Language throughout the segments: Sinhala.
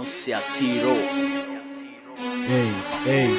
මනුස්සයා සීරෝ. ඒයි ඒයි,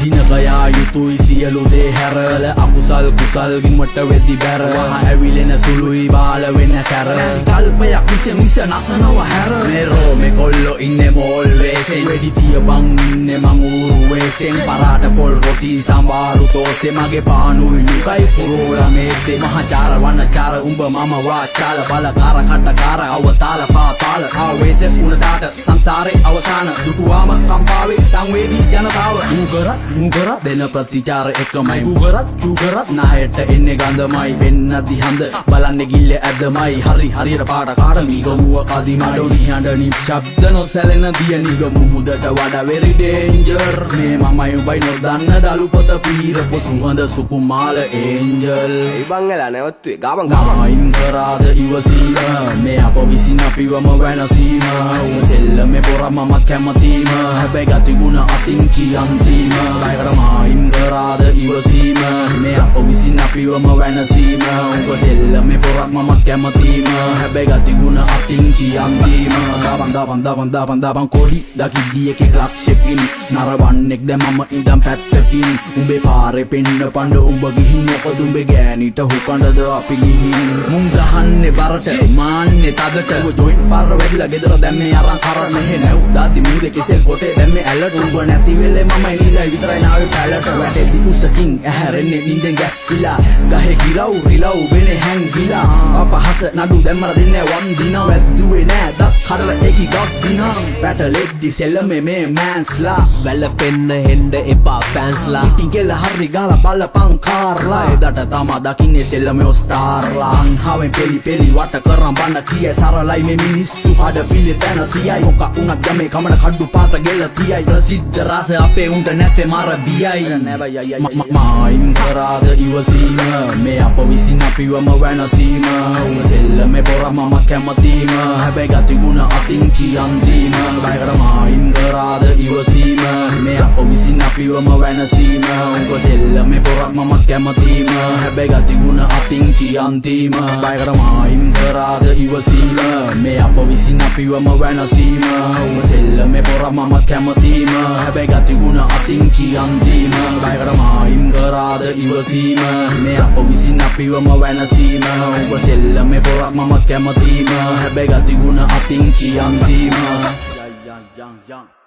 දිනක යා යුතුයි සියලු දේ හැරල. අකුසල් කුසල් ගිනුමට වෙද්දි බැර. වහ ඇවිලෙන සුළුයි, බාල වෙන්න සැර. කල්පයක් විස මිස නසනවා හැර. මේ රෝමේ කොල්ලෝ ඉන්නේ මෝල් වේසෙන්. වෙඩි තියපන් ඉන්නේ මං ඌරු වේසෙන්. පරාට පොල් රොටි සම්බාරු තෝසේ. මගේ පානුයි ලුකයි පුරෝලා මේසේ. මහචාර වනචාර උඹ මම වාචාල. බලකාර කටකාර අවතාර පාතාල. ආවේශ උනදාට සංසාරේ අවසාන. දුටුවාම කම්පාවේ සංවේදී ජනතාව. ඌ කරත් මූ කරත් දෙන ප්‍රතිචාර එකමයි. ඌ කරත් චූ කරත් නායට එන්නේ ගඳමයි. වෙන්න දිහඳ බලන්නේ ගිල්ල ඇදමයි. හරි හරියට පාට කාට මීගමුව කදිමයි. නිහඬ නිශ්ශබ්ද නොසැලෙන දිය නිග මුහුදට වඩා very danger. මේ මමයි උඹයි නොදන්න දලු පොත පීරපු සුහඳ සුකුමාල ඒන්ජල්. ඒ බං එලා නැවත්තුවේ ගාමන් ගාමන්. මායිම් කරාද ඉවසීම? මේ අප විසින් අපිවම වෙනසීම. උන් සෙල්ලමේ පොර මමත් කැමතිම. හැබැයි ගතිගුණ අතින් චියන්තීම. බයකට මායිම් කරාද ඉවසීම? මේ අප විසින් අපිවම වෙනසීම. උඹ සෙල්ලමේ පොරක් මමත් කැමතිම. හැබැයි ගතිගුණ අතින් චියන්තීම. දාපන් දාපන් දාපන් දාපන් දාපන්. කොඩි දකිද්දි එකෙක් ලක්ෂකින් නරවන්නෙක්. දැන් මම ඉඳන් පැත්තකින්. උඹේ පාරේ පෙන්න පණ්ඩ උඹ ගිහින්. මොකද උඹේ ගෑනිට හුකණ්ඩද අපි ගිහින්? මුන් ගහන්නේ බරට, මාන්නේ තදට. උඹ ජොයින්ට් පාර වැදිලා ගෙදර දැම්මේ අරන් කර. මෙහෙ නැව් දාති මූදේ කෙසෙල් කොටේ දැම්මේ ඇලට. උඹ නැති වෙලේ මම එනිලයි විතරයි නාවේ පැලට. වැටෙද්දි කුසකින් ඇහැරෙන්නේ නින්දෙන් ගැස්සිලා. ගහේ ගිරව් රිලව් වෙනේ හැංගිලා. අපහස නඩු දැම්මර දෙන්නේ වන්දිනා. වැද්දුවේ නෑ දත් කඩලා ඒකි ගක් දිනා. පැටලෙද්දි සෙල්ලමේ මේ මෑන්ස්ලා. වැලපෙන්න හෙන්ඩ එපා ෆෑන්ස්ලා. ඉතින් කෙල්ල හරි ගාලා බලපං කාර්ලා. එදට තමා දකින්නේ සෙල්ලමේ ඔස්ටාර්ලා. අන්හාවෙන් පෙලි පෙලි වට කරන් බන්න කියයි. සරලයි මේ මිනිස්සු හඩ පිළි තැන තියයි. මොකක් උනත් ගමේ කමන කඩු පාත්‍ර ගෙල්ල තියයි. ප්‍රසිද්ධ රස අපේ උන්ට නැත්තේ මර බියයි. මායිම් කරාද ඉවසීම? මේ අප විසින් අපිවම වෙනසීම. උන් සෙල්ලමේ පොර මමත් කැමතිම. හැබැයි ගතිගුණ අතින් චියන්තීම. බයකට මායිම් කරාද ඉවසීම? මේ අප විසින් අපිවම වෙනසීම. උඹ සෙල්ලමේ පොරක් මමත් කැමතිම. හැබැයි ගතිගුණ අතින් චියන්තීම. බයකට මායිම් කරාද ඉවසීම? මේ අප විසින් අපිවම වෙනසීම. උඹ සෙල්ලමේ පොරක් මමත් කැමතිම. හැබැයි ගතිගුණ අතින් චියන්තීම. බයකට මායිම් කරාද ඉවසීම? මේ අප විසින් අපිවම වෙනසීම. උඹ සෙල්ලමේ පොරක් මමත් කැමතිම. හැබැයි ගතිගුණ අතින් චියන්තීම. යා යා යා.